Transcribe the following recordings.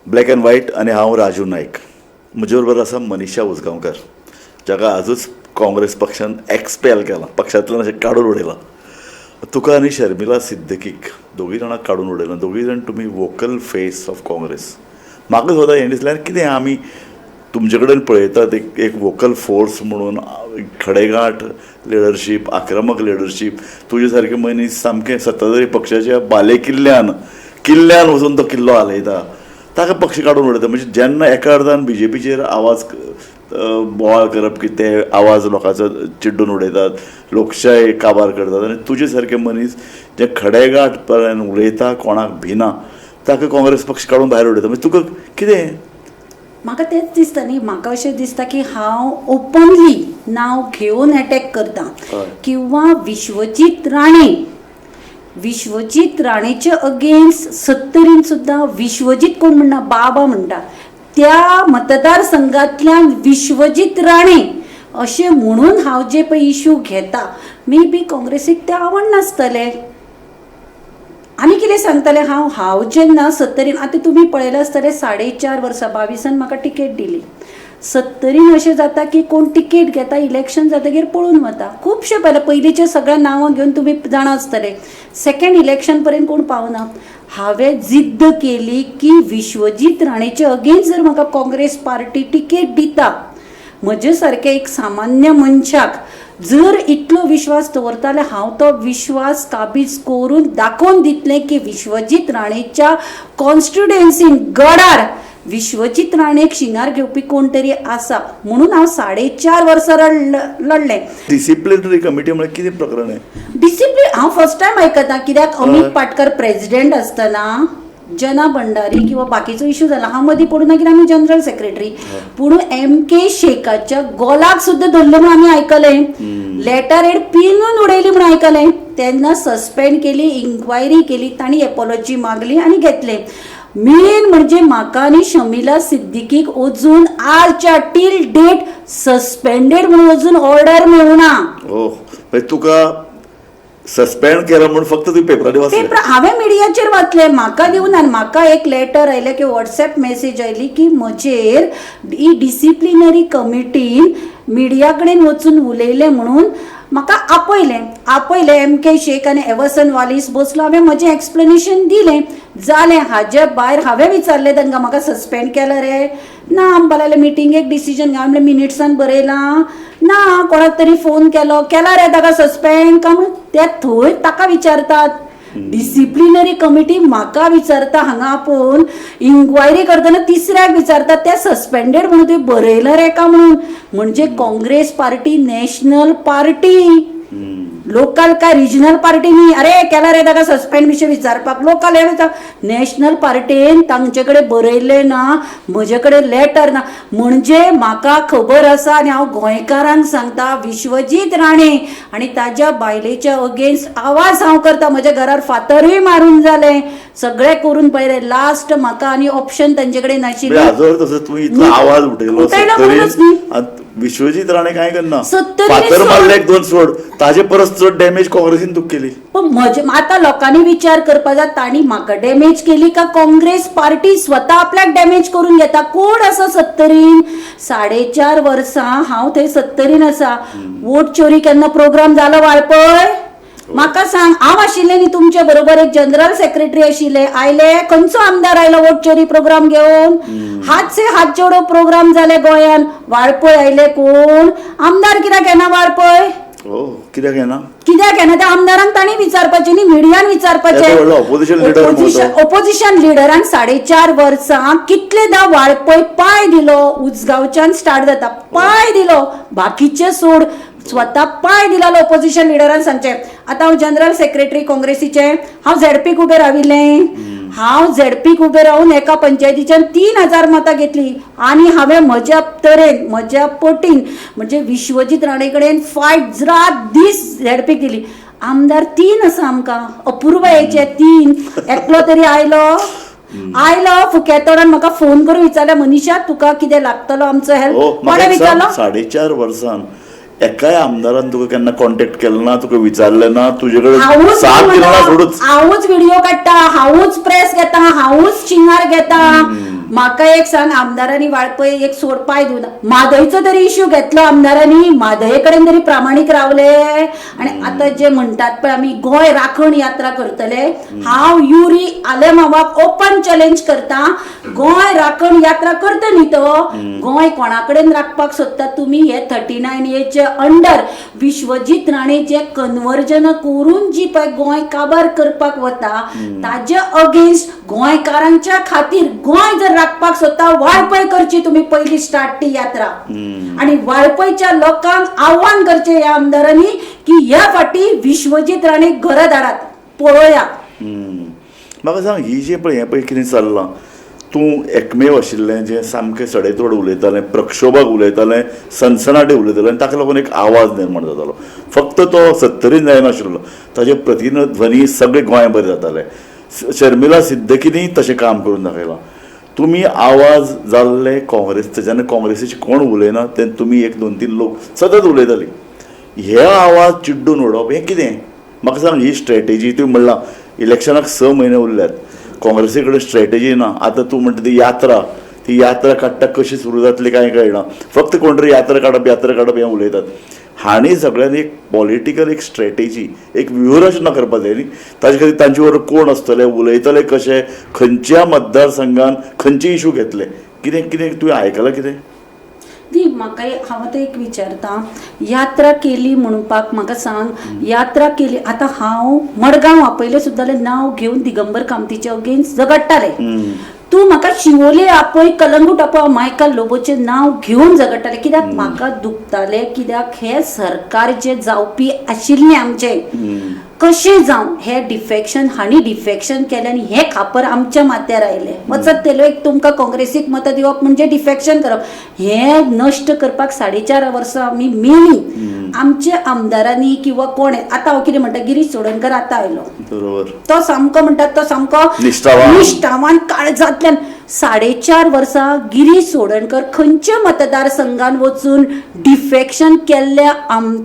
Black and white आनी हांव राजू नायक. म्हजे बरोबर आसा मनीषा उजगांवकर, जाका आजूच काँग्रेस पक्षान एक्सपेल केलां, पक्षांतल्यान अशें काडून उडयलां. तुका आनी शर्मिला सिद्दीकीक दोगूय जाणांक काडून उडयलां. दोगूय जाण तुमी वोकल फेस ऑफ काँग्रेस. म्हाका सुद्दां हें दिसलें कितें आमी तुमचे कडेन पळयतात एक एक वोकल फोर्स म्हणून, खडेगांठ लिडरशीप, आक्रमक लिडरशीप. तुजे सारके मनीस सामकें सत्ताधारी पक्षाच्या बालेकिल्ल्यान किल्ल्यान वचून तो किल्लो हालयता, ताका पक्ष काडून उडयता. म्हणजे जेन्ना एका अर्थान बी जे पीचेर आवाज बोवाळ करप की ते आवाज लोकांचो चिड्डून उडयतात, लोकशाय काबार करतात, आनी तुजे सारके मनीस जे खडेगांठपणान उलयता, कोणाक भिना, ताका काँग्रेस पक्ष काडून भायर उडयता. म्हणजे तुका कितें? म्हाका तेंच दिसता न्ही, म्हाका अशें दिसता की हांव ओपनली नांव घेवन एटॅक करता किंवा विश्वजीत राणे, विश्वजीत राणेचे अगेन्स्ट सत्तरीन सुद्दां विश्वजीत कोण म्हणना, बाबा म्हणटा. त्या मतदारसंघांतल्यान विश्वजीत राणे अशें म्हणून हांव जे पळय इशू घेता, मे बी काँग्रेसीक तें आवडनासतलें. आनी कितें सांगतलें हांव, हांव जेन्ना सत्तरीन, आतां तुमी पळयलें आसतलें, 4.5 वर्सां 22 म्हाका टिकेट दिली. सत्तरीन अशें जाता की कोण टिकेट घेता, इलेक्शन जातकीर पळून वता. खुबशे पळयले, पयलींचे सगळ्या नांवां घेवन तुमी जाणा आसतले. सेकेंड इलेक्शन पर्यंत कोण पावना. हांवें जिद्द केली की विश्वजीत राणेचे अगेन्स्ट जर म्हाका काँग्रेस पार्टी टिकेट दिता, म्हजे सारके एक सामान्य मनशाक जर इतलो विश्वास दवरता जाल्यार हांव तो विश्वास काबीज करून दाखोवन दितलें की विश्वजीत राणेच्या कॉन्स्टिट्युएन्सीन गडार विश्वजीत राणेक शिंगार घेवपी कोण तरी आसा म्हणून हांव 4.5 वर्सां लडलें. डिसिप्लिनरी कमिटी म्हळ्यार कितें प्रकरण आहे? डिसिप्लीन हांव फर्स्ट टायम आयकता, कित्याक अमीत पाटकर प्रेजिडेंट आसतना जना भंडारी किंवा बाकीचो इशू जाला, हांव मदीं पडूं ना कित्याक आमी जनरल सेक्रेटरी. पूण एम के शेखाच्या गोलाक सुद्दां धरलें म्हूण आमी आयकलें, लेटर हेड पिनून उडयली म्हूण आयकलें. तेन्ना सस्पेंड केली, इन्क्वायरी केली, तांणी एपोलॉजी मागली आनी घेतलें. मेन म्हणजे म्हाका आनी शमिला सिद्दीकीक अजून आजच्या टील डेट सस्पेंडेड म्हणून अजून ऑर्डर मेळुना. हो, म्हणजे तुका सस्पेंड केला म्हणून फक्त तुवें पेपरांनी वाचलें? पेपर हांवें मिडियाचेर वाचलें, म्हाका दिवना. आनी म्हाका एक लेटर आयलें की वॉट्सएप मेसेज आयली की म्हजेर ही डिसिप्लिनरी कमिटीन मिडिया कडेन वचून उलयलें म्हणून म्हाका आपयलें. आपयलें एम के शेख आनी एवर्सन वालीस बसलो. हांवें म्हजें एक्सप्लेनेशन दिलें, जालें. हाजे भायर हांवें विचारलें तांकां, म्हाका सस्पेंड केला रे? ना, म्हणपाक मिटिंगेक डिसिजन. हांवें म्हणलें मिनिट्सान बरयलां ना, कोणाक तरी फोन केलो, केला रे ताका सस्पेंड काय म्हणून ते थंय ताका विचारतात. डिसिप्लिनरी कमिटी म्हाका विचारता, हांगा आपोवन इन्क्वायरी करतना तिसऱ्याक विचारतात ते सस्पेंडेड म्हणून तुवें बरयलां रे का म्हणून. म्हणजे Congress party national party, local काय रिजनल पार्टी न्ही. अरे केला रे ताका सस्पेंड विशय विचारपाक लोकल हे नॅशनल पार्टीन तांचे कडेन बरयलें ना, म्हजे कडेन लेटर ना, म्हणजे म्हाका खबर आसा. आनी हांव गोंयकारांक सांगता, विश्वजीत राणे आनी ताज्या बायलेच्या अगेन्स्ट आवाज हांव करता. म्हज्या घरार फातरूय मारून जालें, सगळें करून पळयलें, लास्ट म्हाका आनी ऑप्शन तांचे कडेन नाशिल्लें. हाजो अर्थ तसो तूं इतलो आवाज उठयलो उठयलो म्हणूनच न्ही. विश्वजीत राणे काय करना, सत्तरीन फातर मारले एक दोन सोड, ताजे परस चड डॅमेज काँग्रेसीन तुका केली. पण म्हजे आतां लोकांनी विचार करपा जाय, तांणी म्हाका डॅमेज केली का काँग्रेस पार्टी स्वता आपल्याक डॅमेज करून घेता? कोण आसा सत्तरीन? 4.5 वर्सां हांव थंय सत्तरीन आसा. वोट चोरी केन्ना प्रोग्राम जालो वाळपय? म्हाका सांग. हांव आशिल्लें न्ही तुमचे बरोबर, एक जनरल सेक्रेटरी आशिल्ले. आयले खंयचो आमदार आयलो वोट चोरी प्रोग्राम घेवन? हात से हात जोडो प्रोग्राम जाले गोंयान, वाळपय आयले कोण आमदार? कित्याक येना वाळपय? हो, कित्याक येना? कित्याक येना त्या आमदारांक तांणी विचारपाचें न्ही, मिडियान विचारपाचें. ऑपोजिशन लीडर, ऑपोजिशन लिडरान 4.5 वर्सां कितलेदा वाळपय पांय दिलो? उजगांवच्यान स्टार्ट जाता, पांय दिलो, बाकीचे सोड, स्वता पांय दिला ऑपोजिशन लिडरान सांगचें. आतां हांव जनरल सेक्रेटरी काँग्रेसीचे, हांव झेडपीक उबें राविल्लें. हांव झेडपीक उबें रावन एका पंचायतीच्यान 3000 मतां घेतली आनी हांवें म्हज्या तरेन, म्हज्या पटीन, म्हणजे विश्वजीत राणे कडेन फायट रात दीस झेडपीक दिली. आमदार 3 आसा आमकां, अपुर्बायेचे 3, एकलो तरी आयलो? आयलो फुक्या तोंडान म्हाका फोन करून विचारलें, मनीषा तुका कितें लागतलो आमचो हेल्प? कोणें विचारलो? 4.5 वर्सान एकाय आमदारान तुका केन्ना कॉन्टॅक्ट केलो ना, तुका विचारलें ना, तुजे कडेन साथ दिलो ना सोडूच? हांवूच व्हिडिओ काडटा, हांवूच प्रेस घेता, हांवूच शिंगार घेता. म्हाका एक सांग, आमदारांनी वाळपय एक सोड पांय दिवना, म्हादयचो तरी इश्यू घेतलो आमदारांनी, म्हादये कडेन तरी प्रामाणीक रावले. आनी आतां जे म्हणटात पळय आमी गोंय राखण यात्रा करतले, हांव युरी आलेमावाक ओपन चॅलेंज करता, गोंय राखण यात्रा करता न्ही तो, गोंय कोणा कडेन राखपाक सोदता तुमी? हे 39Aचे अंडर विश्वजीत राणे जे कन्वर्जन करून जी पळय गोंय काबार करपाक वता ताजे अगेन्स्ट गोंयकारांच्या खातीर गोंय जर राखपाक सोदता, वाळपय करची तुमी पयली स्टार्ट ती यात्रा. आणि वाळपयच्या लोकांक आव्हान करचे ह्या आमदारांनी की ह्या फाटी विश्वजीत राणे घरा धाडात पळोवया. म्हाका सांग, ही जे पळय हें पळय कितें चल्लां, तूं एकमेव आशिल्लें जें सामकें सडेतोड उलयतालें, प्रक्षोभक उलयतालें, सनसनाटी उलयतालें आनी ताका लागून एक आवाज निर्माण जातालो. फक्त तो सत्तरीन जायनाशिल्लो, ताजे प्रतिध्वनी सगळे गोंयभर जाताले. शर्मिला सिद्दीकीनी तशें काम करून दाखयलां. तुमी आवाज जाल्ले काँग्रेस, जेन्ना काँग्रेसीचे कोण उलयना तेन्ना तुमी 1 2 3 लोक सतत उलयताली. हे आवाज चिड्डून उडोवप हें कितें? म्हाका सांग, ही स्ट्रॅटेजी तुवें म्हणलां इलेक्शनाक 6 म्हयने उरल्यात, काँग्रेसी कडेन स्ट्रॅटेजी ना. आतां तूं म्हणटा ती यात्रा, ती यात्रा काडटा कशी सुरू जातली कांय कळना, फक्त कोण तरी यात्रा काडप यात्रा काडप हें उलयतात. हांणी सगळ्यांनी एक पॉलिटिकल एक स्ट्रॅटेजी, एक व्यूहरचना करपाक जाय न्ही. ताजे खातीर तांचे बरोबर कोण आसतले, उलयतले कशे, खंयच्या मतदारसंघान खंयचे इशू घेतले, कितें कितें तुवें आयकलां कितें? न्ही, म्हाका हांव आतां एक विचारता, यात्रा केली म्हणपाक म्हाका सांग, यात्रा केली आतां हांव मडगांव आपयलें सुद्दां जाल्यार नांव घेवन दिगंबर कामतीचे अगेन्स्ट झगडटालें. तूं म्हाका शिवोले आपय, कलंगूट आपय, मायकल लोबोचें नांव घेवन झगडटालें. कित्याक म्हाका दुखतालें, कित्याक हें सरकार जें जावपी आशिल्लें आमचें कशें जावं हे डिफेक्शन, हांणी डिफेक्शन केलें आनी हें खापर आमच्या माथ्यार आयलें. वचत तेलो एक तुमकां काँग्रेसीक मतां दिवप म्हणजे डिफेक्शन करप, हें नश्ट करपाक 4.5 वर्सां आमी मेली. आमच्या आमदारांनी किंवा कोण आतां हांव कितें म्हणटा, गिरीश चोडणकर आतां आयलो, बरोबर, तो सामको म्हणटात तो सामको निश्ठावान काळजांतल्यान. 4.5 वर्सां गिरीश चोडणकर खंयच्या मतदारसंघान वचून डिफेक्शन केल्ल्या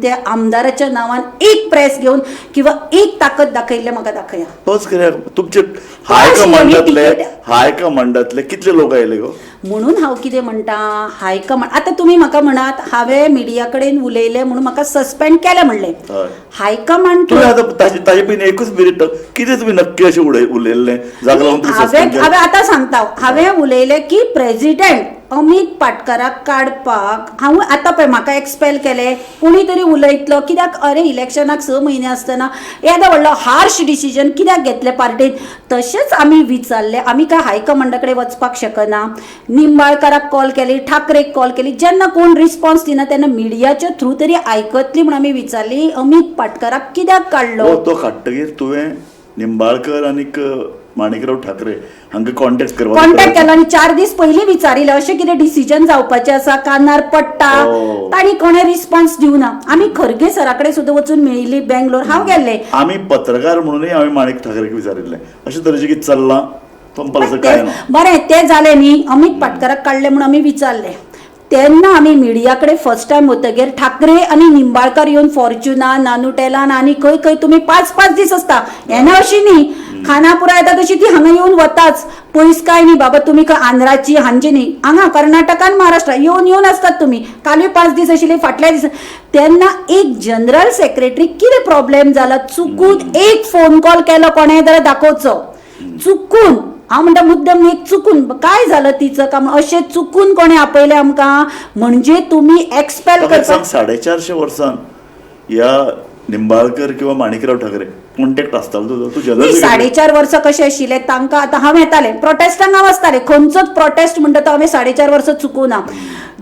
त्या आमदाराच्या नांवान एक प्रेस घेवन किंवा एक ताकद दाखयल्लें म्हाका दाखया. तोच कित्याक तुमचे हायकमांडांतले, हायकमांडांतले कितले लोक आयले गो? म्हणून हांव कितें म्हणटा, हायकमांड आतां तुमी म्हाका म्हणात हांवें मिडिया कडेन उलयलें म्हणून म्हाका सस्पेंड केलें म्हणलें. हायकमांड तुमी आतां ताजे पयलीं एकूच मिनीट, कितें तुमी नक्की अशें उलयल्लें जाका लागून हांवें आतां सांगता, हांवें उलयलें की प्रेजिडेंट अमीत पाटकराक काडपाक हांव आतां पळय म्हाका एक्सपेल केलें, कोणी तरी उलयतलो कित्याक अरे इलेक्शनाक 6 म्हयने आसतना येदो व्हडलो हार्श डिसिजन कित्याक घेतलें पार्टीन. तशेंच आमी विचारलें, आमी काय हायकमांडा कडेन वचपाक शकना, निंबाळकाराक कॉल केली, ठाकरेक कॉल केली, जेन्ना कोण रिस्पॉन्स दिना तेन्ना मिडियाच्या थ्रू तरी आयकतली म्हूण आमी विचारली अमीत पाटकराक कित्याक काडलो. तो काडटकीर तुवें निंबाळकर आनीक माणिकराव ठाकरे हांकां कॉन्टेक्ट करपाक कॉन्टेक्ट केलो आनी 4 दीस पयलीं विचारिल्लें अशें कितें डिसिजन जावपाचें आसा, कानार पडटा, तांणी कोणें रिस्पॉन्स दिवना. आमी खरगे सरा कडेन सुद्दां वचून मेळिल्ली बेंगलोर, हांव गेल्लें. आमी पत्रकार म्हणूनय हांवें माणिक ठाकरेक विचारिल्लें अशें तरेचें कितें चल्लां, तो म्हणपाक काय ना. बरें तें जालें न्ही, अमीत पाटकराक काडलें म्हणून आमी विचारलें तेन्ना आमी मिडिया कडेन फर्स्ट टायम वतगीर ठाकरे आनी निंबाळकर येवन फॉर्च्युना, नानुटेलान आनी खंय खंय तुमी 5 5 दीस आसता, येना अशी न्ही, खानापुरा येता तशी ती हांगा येवन वताच, पयस काय न्ही बाबा तुमी खंय आंध्राची हांची न्ही, हांगा कर्नाटकान महाराष्ट्रा येवन येवन आसतात तुमी. कालूय 5 दीस आशिल्ले, फाटल्या दीस. तेन्ना एक जनरल सेक्रेटरी कितें प्रॉब्लेम जाला, चुकून एक फोन कॉल केलो कोणें जाल्यार दाखोवचो, चुकून हांव म्हणटा मुद्दम न्ही, चुकून काय झालं तिचं काम, अशें चुकून कोणें आपयलें आमकां म्हणजे तुमी एक्सपेल करपाक. 450 वर्सां ह्या निंबाळकर किंवा माणिकराव ठाकरे कॉन्टेक्ट आसतालो तुजो, तूं जनरल 4.5 वर्सां कशें आशिल्लें तांकां. आतां हांव येतालें प्रोटेस्टांक, हांव आसतालें, खंयचोच प्रोटेस्ट म्हणटा तो हांवें 4.5 वर्सां चुकोवना.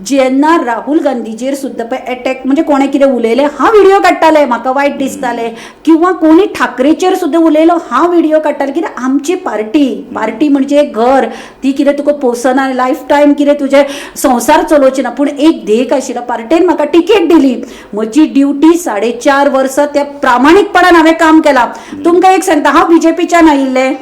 जेन्ना राहुल गांधीचेर सुद्दां पळय एटॅक म्हणजे कोणें कितें उलयलें हांव व्हिडियो काडटालें, म्हाका वायट दिसतालें, किंवा कोणी ठाकरेचेर सुद्दां उलयलो हांव व्हिडियो काडटालें. कित्याक आमची पार्टी, पार्टी म्हणजे एक घर, ती कितें तुका पोसना लायफ टायम, कितें तुजें संवसार चलोवची ना, पूण एक देख आशिल्लो. पार्टेन म्हाका टिकेट दिली, म्हजी ड्युटी 4.5 वर्सां त्या प्रामाणीकपणान हांवें काम केलां. तुमकां एक सांगता, हांव बीजेपीच्यान आयिल्लें,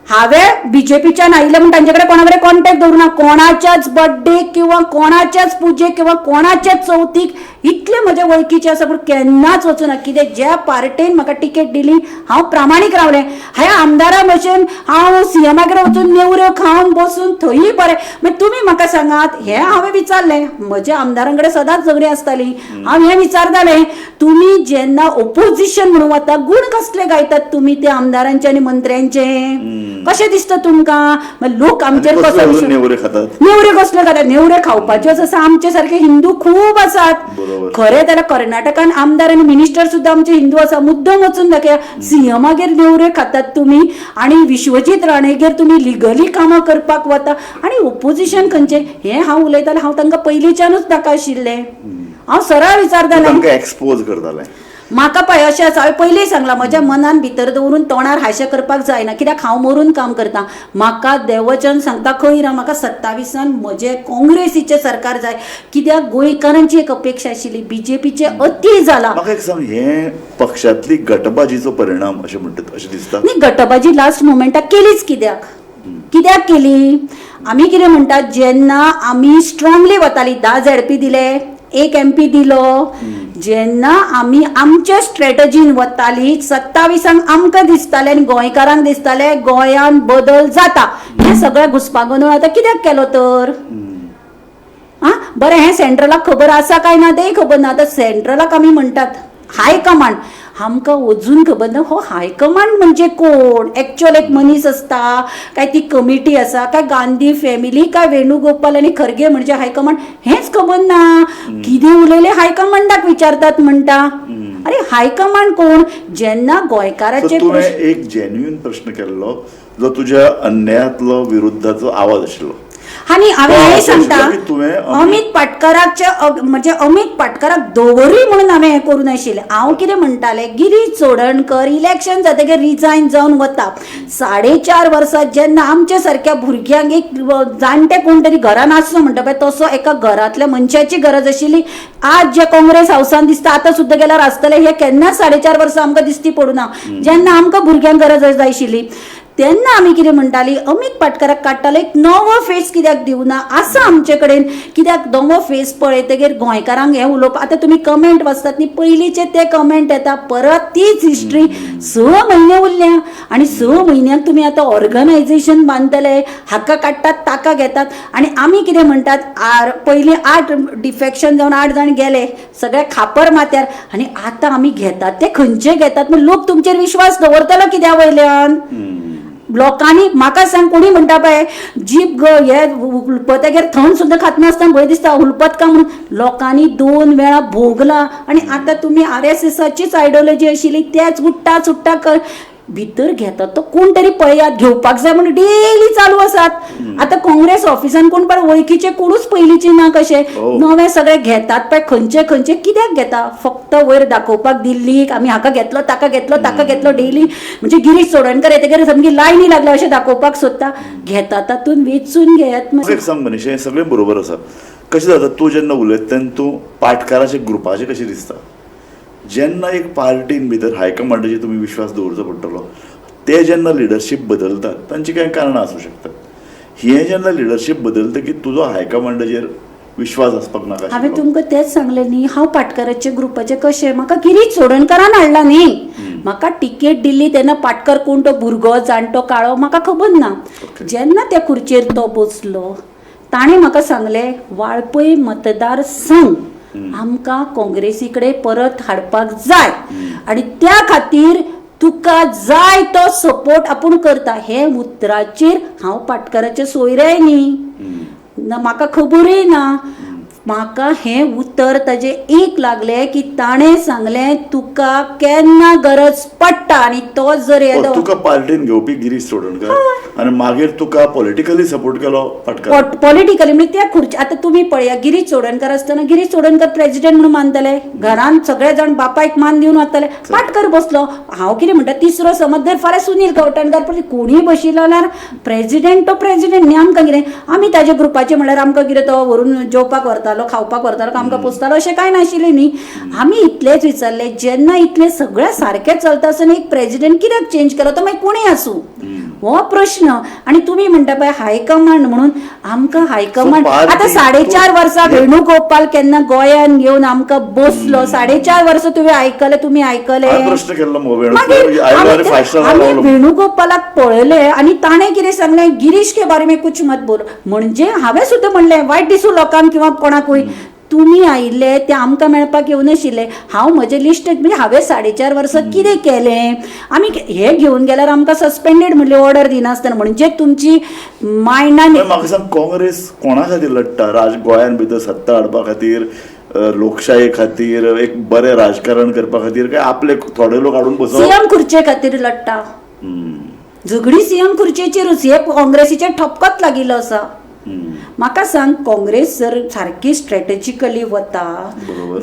हांवें बीजेपीच्यान आयिल्लें म्हूण तांचे कडेन कोणा कडेन कॉन्टेक्ट दवरूना. कोणाच्याच बर्थडे किंवा कोणाच्याच पुजेक किंवा कोणाच्याच चवथीक इतले म्हजे वळखीचे आसा पूण केन्नाच वचूना. कित्याक ज्या पार्टेन म्हाका टिकेट दिली हांव प्रामाणीक रावलें. ह्या आमदारा भशेन हांव सीएमा कडेन वचून नेवऱ्यो खावन बसून थंयूय बरें. मागीर तुमी म्हाका सांगात, हें हांवें विचारलें, म्हज्या आमदारां कडेन सदांच झगडीं आसतालीं. हांव हें विचारतालें, तुमी जेन्ना ओपोजिशन म्हणून वता गूण कसले गायतात तुमी ते आमदारांचे आनी मंत्र्यांचे? कशें दिसता तुमकां? मागीर लोक आमचेर कसो नेवरे खातात, नेवरे कसले खातात? नेवरे खावपाच्योच आसा. आमचे सारखे हिंदू खूब आसात. खरें जाल्यार कर्नाटकान आमदार आनी मिनिस्टर सुद्दां आमचे हिंदू आसा. मुद्दम वचून दाखया, सीएमागेर नेवरे खातात तुमी आनी विश्वजीत राणेगेर तुमी लिगली कामां करपाक वता आनी ओपोजिशन खंयचें? हें हांव उलयतालें. हांव तांकां पयलींच्यानूच नाका आशिल्लें. हांव सरळ विचारतालें, एक्सपोज करतालें. म्हाका पळय अशें आसा, हांवें पयलीं सांगलां, म्हज्या मनान भितर दवरून तोंडार हांशें करपाक जायना, कित्याक हांव मरून काम करता. म्हाका देवचन सांगता खंय ना, म्हाका 27 म्हजें काँग्रेसीचें सरकार जाय, कित्याक गोंयकारांची एक अपेक्षा आशिल्ली. बीजेपीचें अती जाला. म्हाका एक सांग, हे पक्षांतली गटबाजीचो परिणाम अशें म्हणटात अशें दिसता? न्ही, गटबाजी लास्ट मोमेंटाक केलीच कित्याक? कित्याक केली? आमी कितें म्हणटात, जेन्ना आमी स्ट्रॉंगली वताली, 10 ZP दिले, 1 MP दिलो, जेन्ना आमी आमच्या स्ट्रॅटजीन वताली 27 आमकां दिसतालें आनी गोंयकारांक दिसतालें गोंयांत बदल जाता. हें सगळें घुस्पागोंदळ आतां कित्याक केलो तर? आं बरें, हें सेंट्रलाक खबर आसा काय ना तेंय खबर ना. आतां सेंट्रलाक आमी म्हणटात हायकमांड, आमकां अजून खबर ना हो हायकमांड म्हणजे कोण. एक्चुअल एक मनीस आसता काय ती कमिटी आसा काय गांधी फॅमिली काय वेणुगोपाल आनी खरगे म्हणजे हायकमांड, हेंच खबर ना. कितें उलयलें हायकमांडाक विचारतात म्हणटा. अरे हायकमांड कोण? जेन्ना गोंयकाराचे तुवें एक जेन्युइन प्रश्न केल्लो जो तुज्या अन्यायातलो विरुद्धाचो आवाज आशिल्लो. आनी हांवें हें सांगता, अमित पाटकराचे म्हणजे अमित पाटकराक दवरी म्हणून हांवें हें करूं नाशिल्लें. हांव कितें म्हणटालें, गिरीश चोडणकर इलेक्शन जातकीर रिजायन जावन वता. 4.5 वर्सां जेन्ना आमच्या सारक्या भुरग्यांक एक जाणटे कोण तरी घरान आसचो म्हणटा पळय, तसो एका घरांतल्या मनशाची गरज आशिल्ली. आज जे काँग्रेस हावसान दिसता आतां सुद्दां गेल्यार आसतलें, हें केन्नाच 4.5 वर्सां आमकां दिसती पडूं ना. जेन्ना आमकां भुरग्यांक गरज जाय आशिल्ली तेन्ना आमी कितें म्हणटाली, अमित पाटकराक काडटाले, एक नवो फेस कित्याक दिवना आसा आमचे कडेन, कित्याक नवो फेस पळयतगीर गोंयकारांक हें उलोवप. आतां तुमी कमेंट वाचतात न्ही, पयलींचे ते कमेंट येता, परत तीच हिस्ट्री. 6 म्हयने उरल्या आनी 6 म्हयन्याक तुमी आतां ऑर्गनायझेशन बांदतले, हाका काडटात ताका घेतात. आनी आमी कितें म्हणटात, पयलीं 8 डिफेक्शन जावन 8 जाण गेले सगळे खापर माथ्यार, आनी आतां आमी घेतात ते खंयचे घेतात? म्हण लोक तुमचेर विश्वास दवरतलो कित्या वयल्यान? लोकांनी म्हाका सांग, कोणी म्हणटा पळय जीप हे हुलपतगेर थंड सुद्दां खातना भंय दिसता हुलपत का म्हणून. लोकांनी 2 वेळा भोगला. आनी आतां तुमी RSSाचीच आयडियोलॉजी आशिल्ली तेच उठ्ठा सुट्टा कर भितर घेतात तो कोण तरी पळयात घेवपाक जाय म्हणून डेली चालू आसात. आतां काँग्रेस ऑफिसान कोण पळय वळखीचे कोणूच पयलींचे ना, कशे नवे सगळे घेतात पळय, खंयचे खंयचे कित्याक घेता? फक्त वयर दाखोवपाक दिल्लीक आमी हाका घेतलो ताका घेतलो ताका घेतलो डेली. म्हणजे गिरीश चोडणकर येतकीर सामकी लायनी लागल्या अशें दाखोवपाक सोदता. घेता तातूंत वेंचून घेयात. एक सांग मनीष, हें सगळें बरोबर आसा. कशें जाता, तूं जेन्ना उलयता तेन्ना तूं पाटकाराचे ग्रुपाचें कशें दिसता? जेन्ना एक पार्टीन भितर हायकमांडाचेर तुमी विश्वास दवरचो पडटलो, ते जेन्ना लिडरशीप बदलतात तांची कांय कारणां आसूं शकतात. हें जेन्ना लिडरशीप बदलता की तुजो हायकमांडाचेर विश्वास आसपाक नाका. हांवें तुमकां तेंच सांगलें न्ही, हांव पाटकराचे ग्रुपाचें कशें म्हाका गिरीश चोडणकरान हाडला न्ही, म्हाका टिकेट दिली तेन्ना पाटकर कोण तो भुरगो जाणटो काळो म्हाका खबर ना. जेन्ना त्या खुर्चेर तो बसलो ताणें म्हाका सांगलें, वाळपय मतदार संघ आमकां काँग्रेसी कडेन परत हाडपाक जाय आनी त्या खातीर तुका जाय तो सपोर्ट आपूण करता. हे उतराचेर हांव पाटकराचें सोयरेय न्ही ना, म्हाका खबरूय ना. म्हाका हें उतर ताजें एक लागलें की ताणें सांगलें तुका केन्ना गरज पडटा आनी तो जर येदो तुका पार्टीन घेवपी गिरीश चोडणकर आनी मागीर तुका पॉलिटिकली सपोर्ट केलो पाटकर. पॉलिटिकली म्हणजे त्या खुर्ची आतां तुमी पळया, गिरीश चोडणकर आसतना गिरीश चोडणकर प्रेजिडेंट म्हणून मानतले, घरान सगळे जाण बापायक मान दिवन वताले, पाटकर बसलो. हांव कितें म्हणटा, तिसरो समज जर फाल्यां सुनील कवठणकार पण कोणीय बशिल्लो जाल्यार प्रेजिडेंट तो प्रेजिडेंट न्ही. आमकां कितें, आमी ताजे ग्रुपाचे म्हणल्यार आमकां कितें तो व्हरून जेवपाक व्हरतालो. पोसतालो, खावपाक व्हरतालो, आमकां पोसतालो, अशें कांय नाशिल्लें न्ही. आमी इतलेंच विचारलें, जेन्ना इतलें सगळें सारकें चलता आसतना एक प्रेजिडेंट कित्याक चेंज केलो, तो मागीर कोणूय आसूं, हो प्रश्न. आनी तुमी म्हणटा पळय हायकमांड म्हणून, आमकां हायकमांड आतां 4.5 वर्सां वेणुगोपाल केन्ना गोंयान येवन आमकां बसलो, 4.5 वर्सां तुवें आयकलें, तुमी आयकलें. प्रश्न केल्लो. आमी वेणुगोपालाक पळयलें आनी ताणें कितें सांगलें, गिरीश के बारे में कुछ मत बोलो. म्हणजे हांवें सुद्दां म्हणलें वायट दिसूं लोकांक किंवा कोणाकूय, तुमी आयिल्ले ते आमकां मेळपाक येवनाशिल्ले. हांव म्हजें लिस्ट म्हणजे हांवें 4.5 वर्सां कितें केलें, आमी हे घेवन गेल्यार आमकां सस्पेंडेड म्हणली ऑर्डर दिनासतना, म्हणजे तुमची मायंडान. म्हाका सांग, काँग्रेस कोणा खातीर लडटा? गोंयान भितर सत्ता हाडपा खातीर, लोकशाये खातीर, एक बरें राजकारण करपा खातीर, काय आपले थोडे लोक हाडून बसोवप? सीएम खुर्चे खातीर लडटा. झगडी सीएम खुर्चेचेरूच, हे काँग्रेसीचेर ठपकत लागिल्लो आसा. म्हाका सांग, काँग्रेस जर सारकी स्ट्रेटेजिकली वता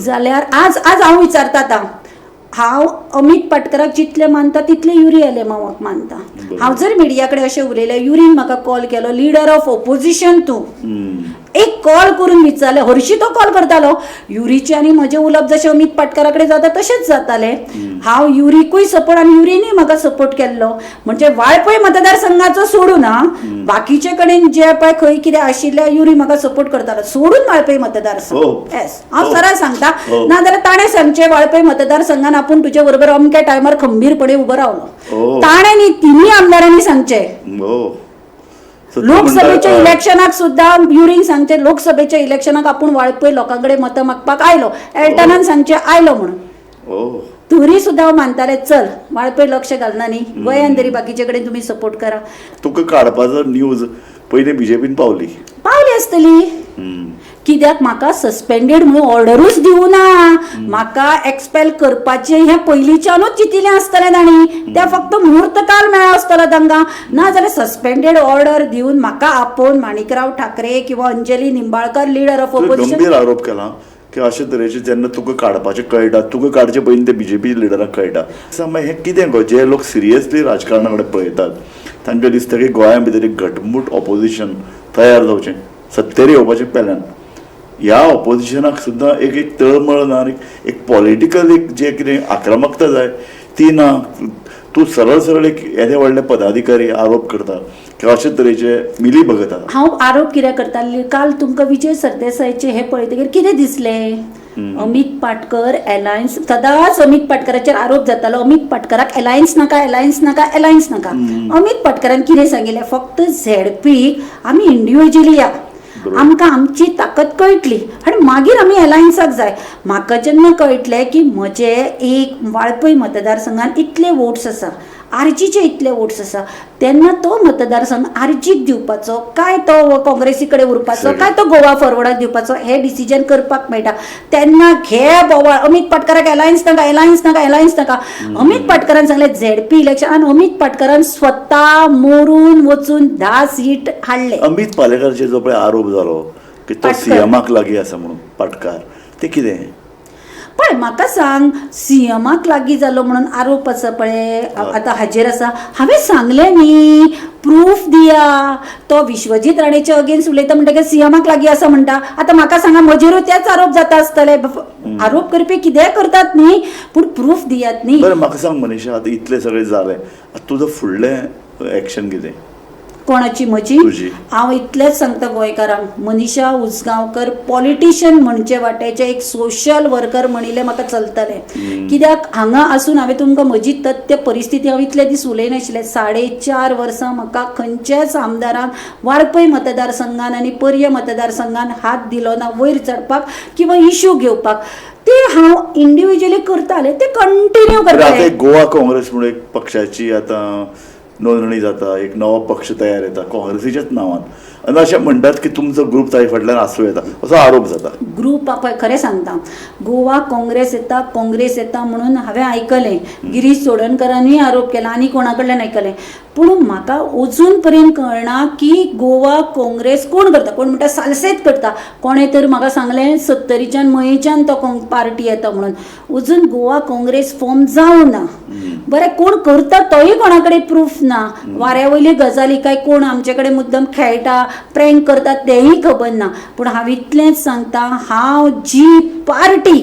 जाल्यार आज आज हांव विचारता, आतां हांव अमीत पाटकराक जितले मानता तितले युरी आलेमावाक मानता. हांव जर मिडिया कडेन अशें उलयलें, युरीन म्हाका कॉल केलो, लिडर ऑफ ओपोजिशन तूं, एक कॉल करून विचारलें. हरशीं तो कॉल करतालो, युरीचें आनी म्हजें उलोवप जशें अमीत पाटकरा कडेन जाता तशेंच जातालें. हांव युरीकूय सपोर्ट आनी युरीनूय म्हाका सपोर्ट केल्लो. म्हणजे वाळपय मतदारसंघाचो सोडून हा, बाकीचे कडेन जे पळय खंय कितें आशिल्लें युरी म्हाका सपोर्ट करतालो, सोडून वाळपय मतदारसंघ. येस, हांव सरळ सांगता, नाजाल्यार ताणें सांगचें वाळपय मतदारसंघान आपूण तुजे बरोबर अमक्या टायमार खंबीरपणे उबो रावलो. ताणें न्ही, तिनूय आमदारांनी सांगचें. लोकसभेच्या इलेक्शनाक सुद्दां युरीन सांगचें, लोकसभेच्या इलेक्शनाक आपूण वाळपय लोकां कडेन मतां मागपाक आयलो, एल्टनान सांगचें आयलो म्हणून. तरी सुद्दां हांव मानतालें, चल वाळपय लक्ष घालना न्ही, गोंयान तरी बाकीचे कडेन तुमी सपोर्ट करा. तुका काडपाचो न्यूज पयलीं बीजेपीन पावली पावली आसतली, कित्याक म्हाका सस्पेंडेड म्हणून ऑर्डरूच दिवना, म्हाका एक्सपेल करपाचें हें पयलींच्यानूच चिंतिल्लें आसतलें तांणी, त्या फक्त मुहूर्त काल मेळ्ळो आसतलो तांकां. नाजाल्यार सस्पेंडेड ऑर्डर दिवन म्हाका आपोवन माणिकराव ठाकरे किंवा Anjali Nimbalkar leader of opposition. गंभीर आरोप केला की अशे तरेचे जेन्ना तुका काडपाचें कळटा, तुका काडचे पयलीं ते बीजेपी लिडराक कळटा. हें कितें गो, जे लोक सिरियसली राजकारणा कडेन पळयतात तांकां दिसता की गोंया भितर एक घटमूट ऑपोजिशन तयार जावचें, सत्तेर येवपाचें पेल्यान ह्या ऑपोजिशनाक सुद्दां एक एक तळमळ ना, एक पॉलिटिकल एक जे कितें आक्रमकता जाय ती ना. तूं सरळ सरळ एक येदे व्हडले पदाधिकारी आरोप करता की अशे तरेचे मिली भगत आसा. हांव आरोप कित्याक करता, काल तुमकां विजय सरदेसायाचे हे पळयतकीर कितें दिसलें, अमीत पाटकर एलायन्स, सदांच अमीत पाटकराचेर आरोप जातालो, अमीत पाटकराक एलायन्स नाका, एलायन्स नाका, एलायन्स नाका. अमीत पाटकरान कितें सांगिल्लें, फक्त झेडपी आमी इंडिविज्युअली या, आमकां आमची ताकद कळटली आनी मागीर आमी एलायन्साक जाय. म्हाका जेन्ना कळटलें की म्हजे एक वाळपय मतदारसंघान इतले वोट्स आसा, आरजीचे इतले वोट्स आसा, तेन्ना तो मतदारसंघ आरजीक दिवपाचो काय तो काँग्रेसी कडेन उरपाचो काय तो गोवा फॉरवर्डाक दिवपाचो हे डिसिजन करपाक मेळटा. तेन्ना घे बोवाळ, अमीत पाटकराक एलायन्स नाका, एलायन्स नाका, एलायन्स नाका. अमीत पाटकरान सांगलें झेडपी इलेक्शन, आनी अमीत पाटकरान स्वता मोरून वचून 10 सीट हाडले. अमीत पालेकराचेर जो पळय आरोप जालो की तो सीएमाक लागीं आसा म्हणून पाटकार, ते कितें? पळय म्हाका सांग, सीएमाक लागीं जालो म्हणून आरोप आसा पळय आतां हाजेर आसा. हांवें सांगलें न्ही, प्रूफ दिया. तो विश्वजीत राणेचे अगेन्स्ट उलयता म्हणटकीर सीएमाक लागीं आसा म्हणटा. आतां म्हाका सांगा, म्हजेरूय तेच आरोप जाता आसतले. आरोप करपी कितेंय करतात न्ही, पूण प्रूफ दियात न्ही. बरें म्हाका सांग मनीषा, आतां इतलें सगळें जालें, आतां तुजो फुडलें एक्शन कितें? कोणाची? म्हजी? हांव इतलेंच सांगता गोंयकारांक, मनीषा उजगांवकर पॉलिटिशियन म्हणचे वाट्याचे एक सोशल वर्कर म्हणिल्लें म्हाका चलतलें. कित्याक हांगा आसून हांवें तुमकां म्हजी तथ्य परिस्थिती हांव इतले दीस उलयनाशिल्लें. 4.5 वर्सां म्हाका खंयच्याच आमदारान वाळपय मतदारसंघान आनी पर्ये मतदारसंघान हात दिलो ना वयर चडपाक किंवा इश्यू घेवपाक. ते हांव इंडिविज्युअली करतालें, ते कंटिन्यू करतालें. गोवा काँग्रेस म्हणून एक पक्षाची आतां नोंदणी जाता, एक नवो पक्ष तयार येता काँग्रेसीच्याच नांवान, आनी अशें म्हणटात की तुमचो ग्रूप ताजे फाटल्यान आसूं येता, असो आरोप जाता. ग्रूप पळय, खरें सांगता, गोवा काँग्रेस येता, काँग्रेस येता म्हणून हांवें आयकलें, गिरीश चोडणकरानूय आरोप केला आनी कोणा कडल्यान आयकलें, पूण म्हाका अजून पर्यंत कळना की गोवा काँग्रेस कोण करता. कोण म्हणटा सालसेत करता, कोणें तर म्हाका सांगलें 70च्यान मयेच्यान तो पार्टी येता म्हणून. अजून गोवा काँग्रेस फॉर्म जावना. बरें कोण करता तोय कोणा कडेन प्रूफ ना. वाऱ्या वयली गजाली काय कोण आमचे कडेन मुद्दम खेळटा, प्रँक करता तेंय खबर ना. पूण हांव इतलेंच सांगता, हांव जी पार्टी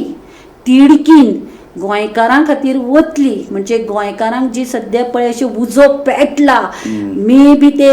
तिडकीन गोंयकारां खातीर वतली, म्हणजे गोंयकारांक जी सद्या पळय अशें उजो पेटला, मे बी ते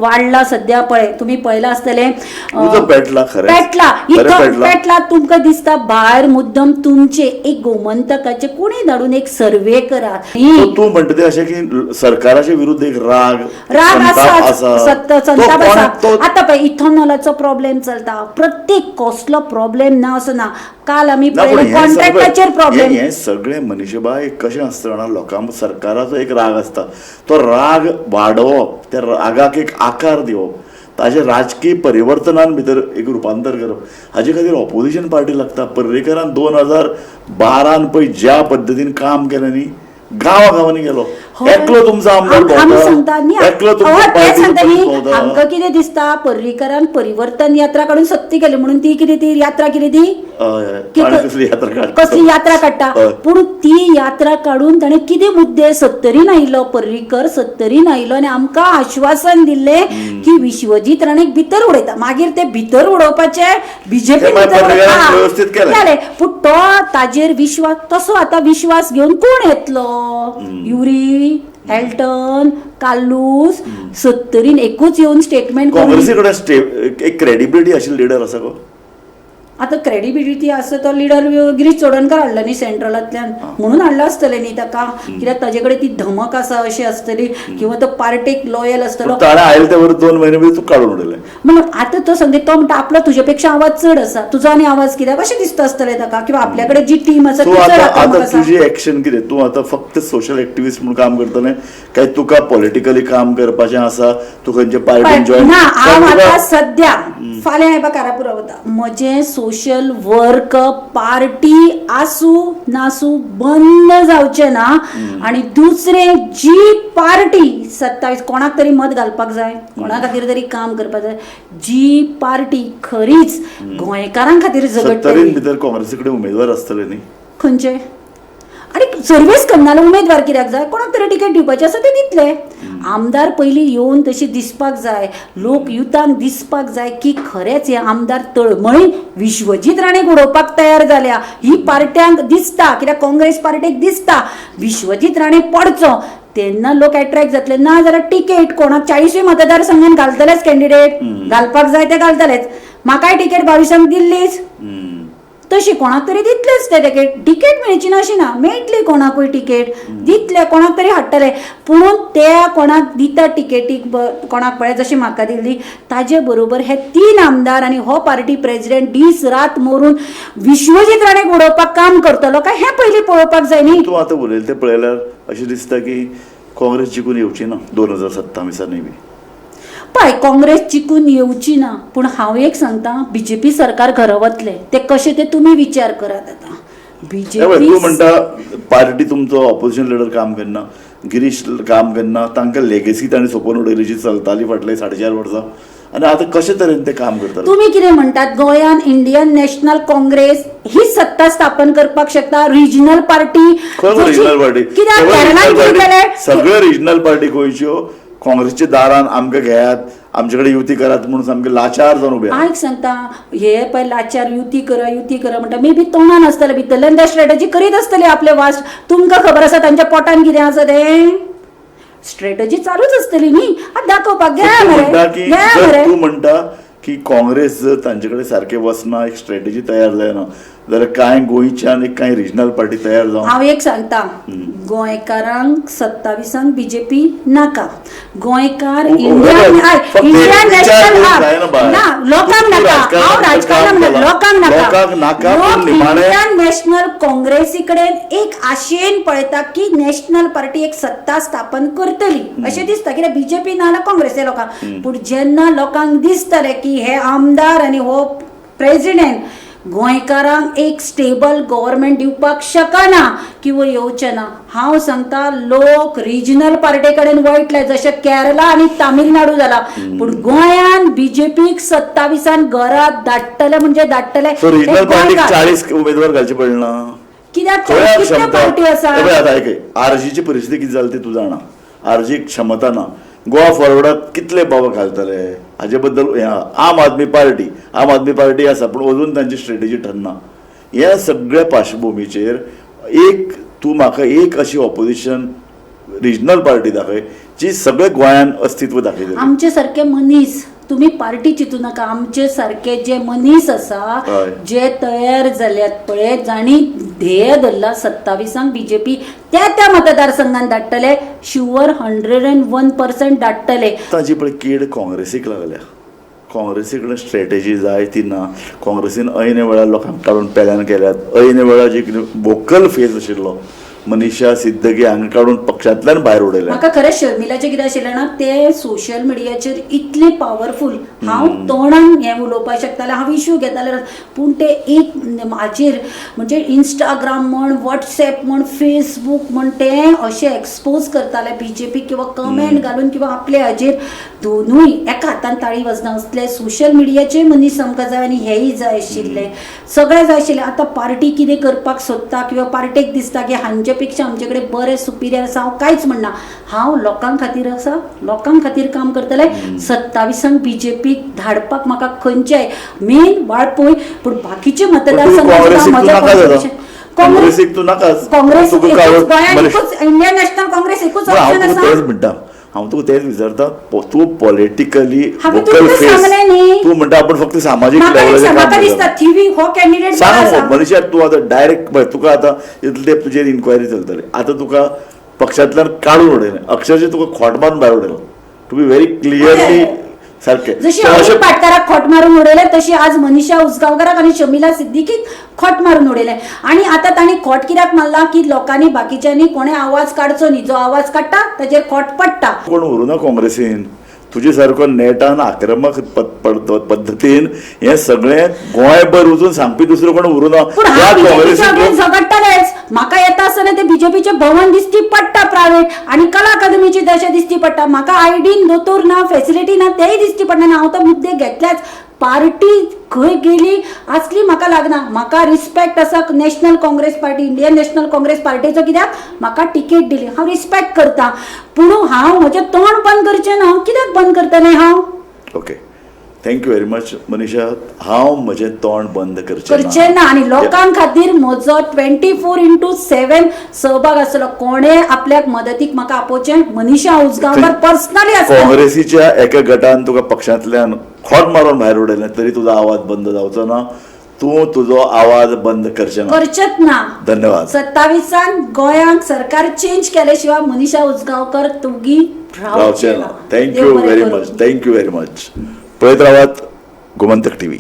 वाडला सद्या पळय तुमी पळयलां आसतलें, उजो पेटला खरें, पेटला इतको पेटला तुमकां दिसता भायर मुद्दम तुमचे एक गोमंतकाचे कोणी धाडून एक सर्वे करात. तूं म्हणटा तें अशें की सरकाराचे विरुद्ध एक राग राग आसा, संताप आसा. आतां पळय इथेनॉलाचो प्रॉब्लेम चलता, प्रत्येक कसलो प्रॉब्लेम ना असो ना. काल आमी कॉन्ट्रॅक्टाचेर प्रॉब्लेम. हे सगळे मनीषबाय कशें आसता जाणा, लोकांक सरकाराचो एक राग आसता, तो राग वाडोवप, त्या रागाक एक आकार दिवप, ताजे राजकीय परिवर्तनान भितर एक रुपांतर करप, हाजे खातीर ऑपोजिशन पार्टी लागता. पर्रीकरान 2012 पळय ज्या पद्दतीन काम केलें न्ही, गांवा गांवांनी गेलो, एकलो तुमचो आमदार भोंवता, एकलो तुमचो. आमकां कितें दिसता, पर्रीकरान परिवर्तन यात्रा काडून सत्य केलें म्हणून ती कितें ती यात्रा कितें ती कसली यात्रा काडटा, पूण ती यात्रा काडून ताणें कितें मुद्दे सत्तरीन आयिल्लो, पर्रीकर सत्तरीन आयिल्लो आनी आमकां आश्वासन दिल्लें की विश्वजीत राणेक भितर उडयता. मागीर ते भितर उडोवपाचे बीजेपी केलें, पूण तो ताजेर विश्वास तसो आतां विश्वास घेवन कोण येतलो? युरी, एल्टन, कार्लूस सत्तरीन एकूच येवन स्टेटमेंट. काँग्रेसी कडेन एक क्रेडिबिलिटी आशिल्लो लिडर आसा गो. आतां क्रेडिबिलिटी आसा तो लिडर गिरीश चोडणकर हाडला न्ही सेंट्रलांतल्यान, म्हणून हाडला आसतलें न्ही ताका, कित्याक ताजे कडेन ती धमक आसा अशी आसतली किंवा तो पार्टेक लॉयल आसतलो. ताणें आयले ते बरोबर 2 म्हयने भितर तूं काडून उडयलें. म्हणून आतां तो सांगता, तो म्हणटा आपलो तुजे पेक्षा आवाज चड आसा, तुजो आनी आवाज कित्याक अशें दिसता आसतलें ताका, किंवा आपल्या कडेन जी टीम आसा ती चड आतां तुजी एक्शन कितें? तूं आतां फक्त सोशल एक्टिविस्ट म्हणून काम करतलें काय तुका पॉलिटिकली काम करपाचें आसा? तूं खंयचे पार्टीन जॉयन ना? हांव आतां सद्या फाल्यां हांव कारापुरा वता, म्हजें सोशल वर्क पार्टी आसूं नासूं बंद जावचें ना. आनी दुसरें, जी पार्टी 27 कोणाक तरी मत घालपाक जाय, कोणा खातीर तरी काम करपाक जाय, जी पार्टी खरीच गोंयकारां खातीर झगडटली. भितर काँग्रेसी कडेन उमेदवार आसतले न्ही खंयचे? आनी सर्वीस करना जाल्यार उमेदवार कित्याक जाय? कोणाक तरी तिकेट दिवपाची आसा ते दितले. आमदार पयलीं येवन तशी दिसपाक जाय, लोक युथांक दिसपाक जाय की खरेंच हे आमदार तळमळी विश्वजीत राणेक उडोवपाक तयार जाल्या. ही पार्ट्यांक दिसता, कित्याक काँग्रेस पार्टेक दिसता विश्वजीत राणे पडचो, तेन्ना लोक एट्रॅक्ट जातले. ना जाल्यार तिकेट कोणाक 40 मतदारसंघान घालतलेच, कॅन्डिडेट घालपाक जाय ते घालतलेच. म्हाकाय तिकेट 22 दिल्लीच, तशी कोणाक तरी दितलेच ते तिकेट. तिकेट मेळची ना अशी ना, मेळटली कोणाकूय तिकेट दितले, कोणाक तरी हाडटले. पूण ते कोणाक दिता तिकेटीक, कोणाक पळय जशी म्हाका दिल्ली, ताजे बरोबर हे 3 आमदार आनी हो पार्टी प्रेजिडेंट दीस रात मरून विश्वजीत राणेक उडोवपाक काम करतलो काय हें पयलीं पळोवपाक जाय न्ही. तूं आतां उलयलें तें पळयल्यार अशें दिसता की काँग्रेस जिखून येवची ना 2027 बी. पळय काँग्रेस जिखून येवची ना, पूण हांव एक सांगता, बीजेपी सरकार घरा वतलें, ते कशें ते तुमी विचार करात. आतां बीजेपी तूं म्हणटा पार्टी तुमचो ऑपोजिशन लिडर काम करना, गिरीश काम करना, तांकां लेगेसी ताणें सोंपोवन उडयली जी चलताली फाटले 4.5 वर्सां, आनी आतां कशे तरेन ते काम करतले? तुमी कितें म्हणटात, गोंयान इंडियन नॅशनल काँग्रेस ही सत्ता स्थापन करपाक शकता? रिजनल पार्टी रिजनल पार्टी कित्याक सगळ्यो रिजनल पार्टी गोंयच्यो काँग्रेसच्या दारान आमकां घेयात, आमचे कडेन युती करात म्हणून सामके लाचार जावन उबे. आयक सांगता, हे पळय लाचार युती करा युती करा म्हणटा, मे बी तोंडान आसतलें, भितरल्यान ते स्ट्रेटजी करीत आसतले आपले वास्ट. तुमकां खबर आसा तांच्या पोटान कितें आसा तें? स्ट्रेटजी चालूच आसतली न्ही. आतां दाखोवपाक घे मरे. तूं म्हणटा की काँग्रेस जर तांचे कडेन सारकें वचना, एक स्ट्रेटजी तयार जायना जाल्यार कांय गोंयच्यान एक कांय रिजनल पार्टी तयार जावन. हांव एक सांगता, गोंयकारांक 27 बीजेपी नाका. गोंयकार इंडियन नॅशनल ना, लोकांक नाका. हांव राजकारणाक म्हणटा, लोकांक नाका. लोक इंडियन नॅशनल काँग्रेसी कडेन एक आशेन पळयता की नॅशनल पार्टी एक सत्ता स्थापन करतली अशें दिसता, कित्याक बीजेपी ना जाल्यार काँग्रेस लोकांक. पूण जेन्ना लोकांक दिसतलें की हे आमदार आनी हो प्रेजिडेंट गोंयकारांक एक स्टेबल गव्हर्मेंट दिवपाक शकना किंवा येवचें ना, हांव सांगता लोक रिजनल पार्टी कडेन वळटले, जशें केरला आनी तामिळनाडू जाला. पूण गोंयान बीजेपीक 27 घरात धाडटले म्हणजे धाडटले. रिजनल पार्टीक 40 उमेदवार घालचे पडना. कित्याक खंय कितले क्षमता पावटी आसा? हे पळय आतां आयकय, आरजीची परिस्थिती कितें जाली ती तूं जाणा. आरजीक क्षमता ना. गोवा फॉरवर्डाक कितले बाबा घालतले हाजे बद्दल हें आहा. आम आदमी पार्टी, आम आदमी पार्टी आसा पूण अजून तांची स्ट्रेटेजी ठरना. ह्या सगळ्या पार्श्वभुमीचेर एक तूं म्हाका एक अशी ऑपोजिशन रिजनल पार्टी दाखय जी सगळे गोंयान अस्तित्व दाखयतली. आमचे सारके मनीस, तुमी पार्टी चिंतू नाका, आमचे सारके जे मनीस आसा जे तयार जाल्यात पळय, जांणी ध्येय धरला 27 बीजेपी त्या त्या मतदारसंघात धाडटले, शुअर 101% धाडटले. ताजी पळय कीड काँग्रेसीक लागल्या. काँग्रेसी कडेन स्ट्रेटेजी जाय ती ना. काँग्रेसीन ऐन वेळार लोकांक काडून पेल्यान केल्यात. ऐन वेळार जी कितें वोकल फेस आशिल्लो मनीषा सिद्दकी हांगा काडून पक्षांतल्यान भायर उडयल्या. म्हाका खरें शर्मिलाचें कितें आशिल्लें ना, ते सोशल मिडियाचेर इतले पावरफूल, हांव तोंडान हें उलोवपाक शकतालें, हांव इश्यू घेतालें, पूण ते एक म्हाजेर म्हणजे इंस्टाग्राम म्हण, वॉट्सएप म्हण, फेसबूक म्हण, ते अशें एक्सपोज करताले बीजेपी किंवा कमेंट घालून किंवा आपले हाजेर. दोनूय एका हातान ताळी वाजना असले सोशल मिडियाचे मनीस आमकां जाय आनी हेय जाय आशिल्ले, सगळें जाय आशिल्लें. आतां पार्टी कितें करपाक सोदता किंवा पार्टेक दिसता की हांचे पेक्षा आमचे कडेन बरें सुपिरियर आसा, हांव कांयच म्हणना. हांव लोकां खातीर आसा, लोकां खातीर काम करतलें. 27 बीजेपीक धाडपाक म्हाका खंयचेय मेन वाळपय, पूण बाकीचे मतदारसंघ काँग्रेसीक तूं नाकाच. काँग्रेस गोंयांत एकूच, इंडियन नॅशनल काँग्रेस एकूच ऑप्शन आसा. तेच म्हणटा हांव, तुका तेच विचारता, तूं पॉलिटिकली वोकल फेस, तूं म्हणटा आपूण फक्त सामाजीक लेवलाचेर दिसता थिवी हो कॅन्डिडेट सांग मनीषा, तूं आतां डायरेक्ट पळय, तुका आतां इतले तुजेर इन्क्वायरी चलतली, आतां तुका पक्षांतल्यान काडून उडयलें, अक्षरशः तुका खोट मारून भायर उडयलो, टू बी व्हेरी क्लियरली सारकें. जशी अमित पाटकाराक खोट मारून उडयलें तशी आज मनीषा उसगांवकाराक आनी शर्मिला सिद्दीकीक खोट मारून उडयलें. आनी आतां तांणी खोट कित्याक मारला की लोकांनी बाकीच्यांनी कोणें आवाज काडचो न्ही, जो आवाज काडटा ताजेर खोट पडटा. कोण उरूना काँग्रेसीन तुजे सारको नेटान आक्रमक पद्दतीन हें सगळें गोंयभर वचून सांगपी दुसरो कोण उरूना. पूण हांव बीजेपीच्या अगेन्स्ट झगडटलेंच. म्हाका येता आसतना ते बीजेपीचें भवन दिश्टी पडटा प्रायवेट, आनी कला अकादमीची दशा दिश्टी पडटा. म्हाका आयडीन दोतोर ना, फेसिलिटी ना, तेय दिश्टी पडना. हांव तो मुद्दे घेतल्याच. पार्टी खंय गेली आसली म्हाका लागना. म्हाका रिस्पेक्ट आसा National Congress Party, Indian National Congress पार्टीचो, कित्याक म्हाका तिकेट दिली, हांव रिस्पेक्ट करता. पूण हांव म्हजें तोंड बंद करचें ना. हांव कित्याक बंद करतलें हांव? Okay, thank you very much Manisha. हांव म्हजें तोंड बंद करचें ना आनी लोकां खातीर म्हजो 24/7 सहभाग आसतलो. कोणें आपल्याक मदतीक म्हाका आपोवचें, मनीषा उसगांवकार पर्सनली आसता. काँग्रेसीच्या एका गटान तुका पक्षांतल्यान खोट मारून भायर उडयलें तरी तुजो आवाज बंद जावचो ना. तूं तुजो आवाज बंद करचें ना, करचेच ना. धन्यवाद. 27 गोंयांक सरकार चेंज केले शिवाय मनीषा उसगांवकर तुगी रावचें ना. Thank you very much, thank you very much. पळयत रावात गोमंतक टीव्ही.